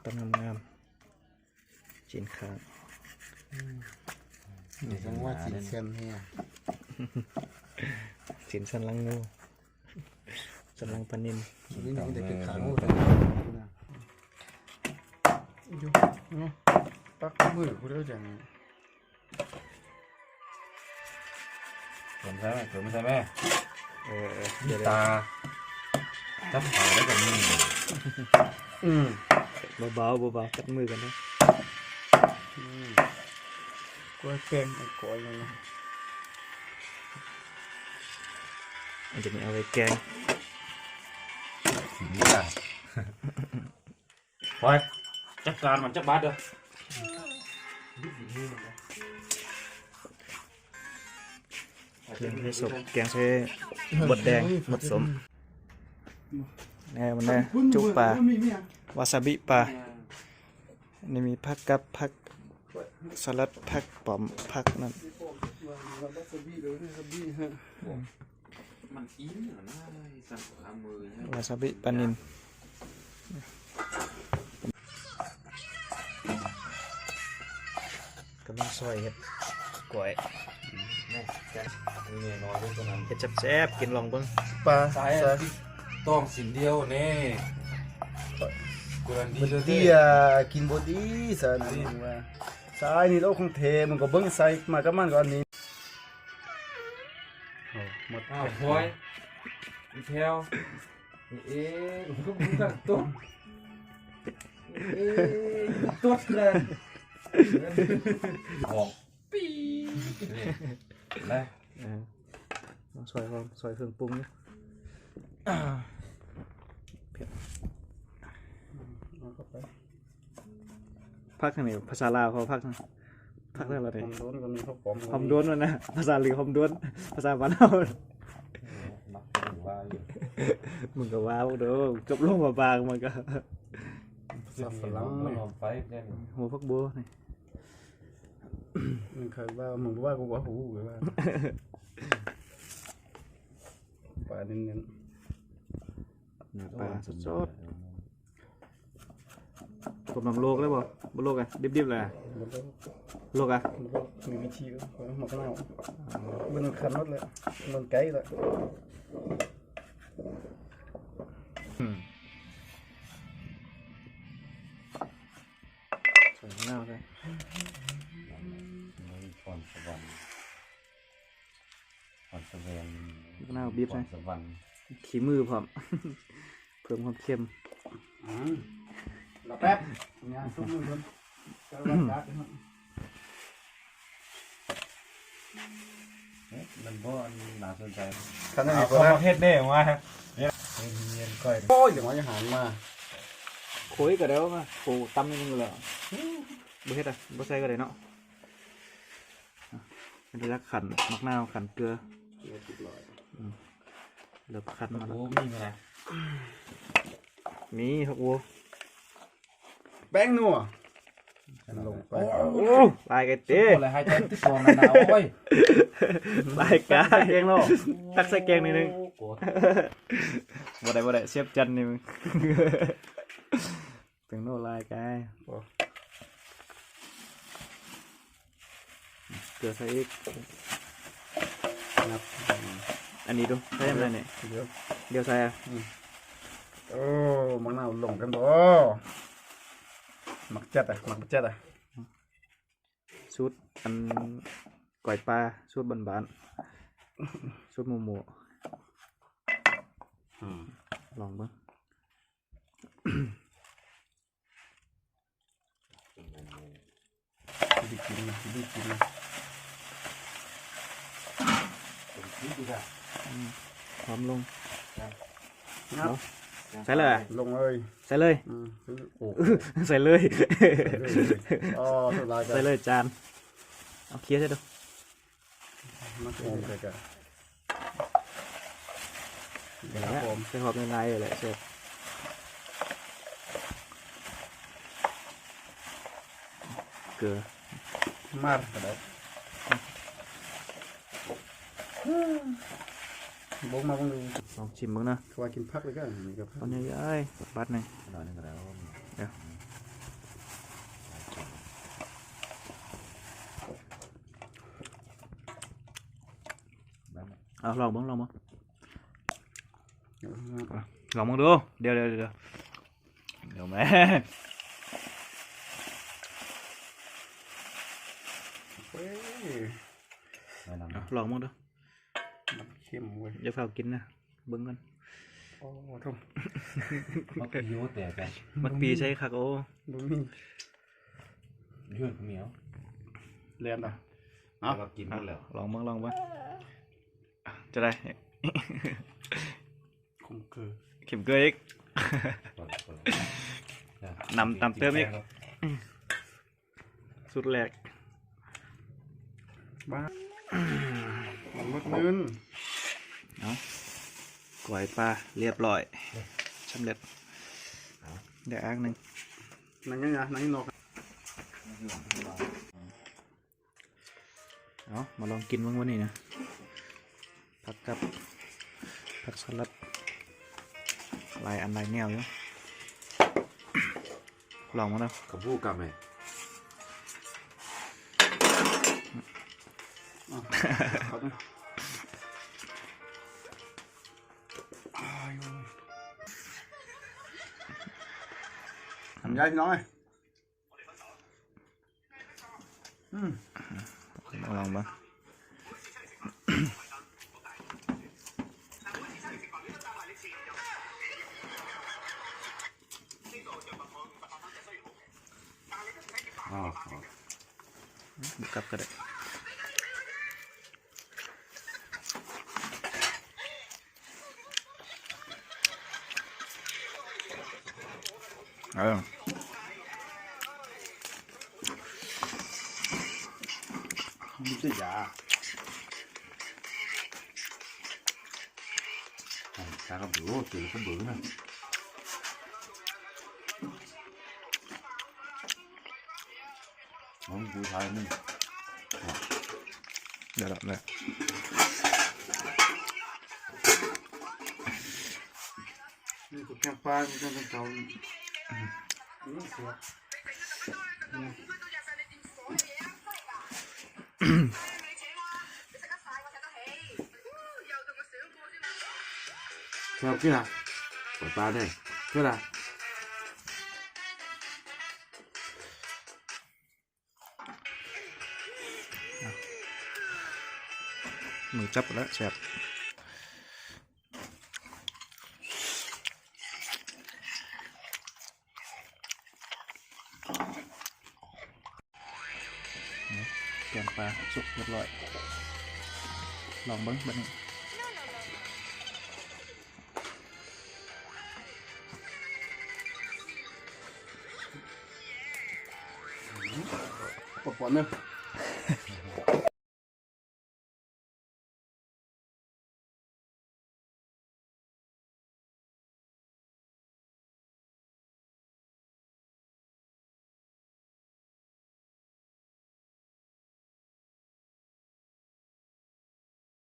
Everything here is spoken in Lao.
ຕຳງາມໆ ຊີ້ນຂ້າງ ອືມ ຈັ່ງວ່າຊີ້ນເຊື່ອນເຮຍ ຊີ້ນສັນຫຼັງງູ ສັນຫຼັງປານິນ ນີ້ມັນໄດ້ເປັນຂາງູ ຢູ່ເນາະ ປັກມືຜູ້ດຽວຈັ່ງ ເຕີມໃສ່ແມ່ ເຕີມໃສ່ແມ່ ເອີ ເອີ ຕາ ຈັບປາໄດ້ກັບມື ອືມ ເບົາໆ ເບົາໆ ຈັບມືກັນເດີ ອືມ ກ້ວຍແປ້ງ ກ້ວຍ ອັນນີ້ເອົາໄວ້ແກງ ສີນີ້ລະ. ໄປ ຈັດການມັນຈັກບາດເດີ ແກງໃສ່ສົມ ແກງໃສ່ບົດແດງ ບົດສົ້ມ ແນ່ມັນແນ່ ຈຸປາ ວາຊາບິປາ ນີ້ມີຜັກກັບ ຜັກສະຫຼັດ ຜັກປ້ອມ ຜັກນັ້ນ ມັນອີ່ມນະ ສັ່ງຂາມື ວາຊາບິປານິນ ກຳລັງຊອຍເຮັດກ້ວຍ ແນ່ ແກງ ເຮັດແຊບໆ ກິນລອງເບິ່ງ ປາ ສາຍ ສາຍ ຕ້ອງສິນດຽວແນ່ ກູລັນດີ ບໍ່ເຕ້ຍ ກິນບໍ່ດີ ສາຍນີ້ວ່າ ສາຍນີ້ໂລກຂອງແທ້ ມັນກໍເບິ່ງໃສ່ມາກັບມັນກໍອັນນີ້ ໂອ້ ໝົດ ອ້າວ ພອຍ ອີແຖວ ເອ ເອ ເອ ຕົດ ເອ ຕົດເລີຍ ອອກ ປີ ນີ້ ນະ ເອີ ມາຊ່ອຍ ຊ່ອຍເຄື່ອງປຸງນີ້ ເຜັດ ເອົາເຂົ້າໄປ ຜັກຫຍັງນີ້ ພາສາລາວເຂົາວ່າຜັກຫຍັງ ຜັກແນວໃດ ຫອມໂດນກໍມີ ຫອມໂດນ ຫອມໂດນຫັ້ນນະ ພາສາລາວ ຫອມໂດນ ພາສາບ້ານເຮົາ ມັກວ່າຢູ່ ມຶງກໍວ່າເດີ ຈົບລົງມາບາງມັນກໍ ພາສາຝຣັ່ງນີ້ ຫົວຜັກບົວນີ້ ມັນເອີ້ນວ່າ ມຶງບໍ່ວ່າ ກູກໍຮູ້ວ່າ ປາເນັ້ນໆ ເນື້ອປາສົດໆ ຕົ້ມນ້ຳລວກເລີຍບໍ່? ບໍ່ລວກອະ? ດິບໆເລີຍອະ? ບໍ່ລວກ ລວກອະ? ບໍ່ລວກ ມີວິທີ ໝາກນາວ ມັນຄັນໝົດແລ້ວ ມັນໄກແລ້ວ ອືມ ໃສ່ໝາກນາວໃສ່ ມັນມີພອນສະຫວັນ ພອນສະແຫວງ ໝາກນາວບີບໃສ່ ພອນສະຫວັນ ຂີ້ມືພ້ອມ ເພີ່ມຄວາມເຄັມ ອືມ ລໍແປັບ ຍ່າງຊຸບມືເພິ່ນ ເອີ ມັນບໍ່ອັນໜ້າສົນໃຈ ຄັນອັນນີ້ ເອົາ ບໍ່ໄດ້ ເຮັດແນ່ວ່າ ເຮັດຮຽນກ້ອຍ ໂອ້ຍ ຢ່າມາ ຢ່າຫັນມາ ໂຂຍກໍໄດ້ວ່າ ໂຂຕຳນີ້ແຫຼະ ບໍ່ເຮັດອະ ບໍ່ໃສ່ກໍໄດ້ເນາະ. ອັນນີ້ລະ ຂັນໝາກນາວ ຂັນເກືອ ເກືອເຈັດຮ້ອຍ ອືມ ເລີ່ມຂັນມາແລ້ວ ໂອ້ ມີບໍ່ລະ ມີ ຜັກບົວ ແປ້ງນົວ ລົງໄປ ໂອ້ ຫຼາຍກະເຕ ແລ້ວຫາຍໃຈຕິດຄອມັນນະ ໂອ້ຍ ຫຼາຍກະ ຕັກໃສ່ແກງເນາະ ຕັກໃສ່ແກງໜ້ອຍໜຶ່ງ ໂອ້ ບໍ່ໄດ້ ບໍ່ໄດ້ ເຊຟຈັນນີ້ ແປ້ງນົວຫຼາຍກາຍ ບໍ່ ເກືອໃສ່ອີກ ນັບ ອັນນີ້ດູ ໃສ່ນຳໄດ້ນີ້ ດຽວ ດຽວໃສ່ອະ ອືມ ໂອ້ ໝາກນາວລົງກັນບໍ່ ໝາກຈັດອະ ໝາກຈັດອະ ສູດອັນ ກ້ອຍປາ ສູດບ້ານໆ ສູດໝູ່ໆ ອືມ ລອງເບິ່ງ. ໄດ້ກິນນະ ໄດ້ກິນນະ ອືມ ຫອມລົງ ເອົາ ໃສ່ເລີຍ ລົງເລີຍ ໃສ່ເລີຍ ອືມ ໃສ່ເລີຍ ອໍ ໃສ່ເລີຍ ໃສ່ເລີຍຈານ ເອົາ ເຄຍໃສ່ດູ. ມັນຫອມແທ້ໆ ແລ້ວຫອມ ໃສ່ຫອມຫຼາຍໆແຫຼະແຊບ ເກືອ ມາກະໄດ້ ບໍ່ມາເບິ່ງດູ ລອງຊິມເບິ່ງນະ ເຂົາວ່າກິນຜັກເລີຍກະ ນີ້ກະຜັກ ເອົາໃຫຍ່ໆ ບາດໜຶ່ງ ໜ້ອຍໜຶ່ງກະໄດ້ ດຽວ ອືມ ເອົາ ລອງເບິ່ງ ລອງເບິ່ງ ເອົາ ລອງເບິ່ງດູ ດຽວ ດຽວ ດຽວ ດຽວແມ່ ເອີຍ ແມ່ນຳ ເອົາ ລອງເບິ່ງດູ ມັນເຄັມເວີຍ ຢ່າຟ້າວກິນນະ ເບິ່ງກ່ອນ ໂອ້ໂທ້ ໝາກປີຢູ່ແຕ່ ໝາກປີໃສ່ຄັກ ໂອ້ ບໍ່ມີ ຢູ່ເຮືອນກໍມີ ເອົາ ແລ່ນນະ ເອົາ ກິນໝົດແລ້ວ ລອງເບິ່ງ ລອງເບິ່ງ ຈະໄດ້ ຂົມເກືອ ເຂັ້ມເກືອອີກ ນຳຕາມເຕີມອີກ ຊຸດແລກ ມາ ມັນໝົດເງິນ ເອົາ ກ້ອຍປາລຽບຮ້ອຍ ສຳເລັດ ໄດ້ອ່າງໜຶ່ງ ນັ່ງຍັງນະ ນັ່ງຢູ່ນອກ ເອົາ ມາລອງກິນເບິ່ງວັນນີ້ນະ ຜັກກັບ ຜັກສະຫຼັດ ຫຼາຍອັນຫຼາຍແນວຢູ່ ລອງເບິ່ງເດີ ກະບູກຳແມ່ ທຳຍາຍ ພີ່ນ້ອງເອີຍ. ອືມ ລອງເບິ່ງ ບໍ່ກັບກໍໄດ້. ເອີ ມີແຕ່ຢາ ກາກັບເບີ ເຈີກັບເບີນະ. ຂອງຜູ້ຊາຍນີ້ ດຽວລະແມ່ ນີ້ກໍແກງປາ ມີແກງເຕົາ ອືມ ເສືອ ແຊບຄືລະ ປາແດ່ ຄືລະ. ມືຈັບແລ້ວແຊບ ແກງປາສຸກຮຽບຮ້ອຍ ລອງເບິ່ງບັດນີ້. ປອດໆ ເດີ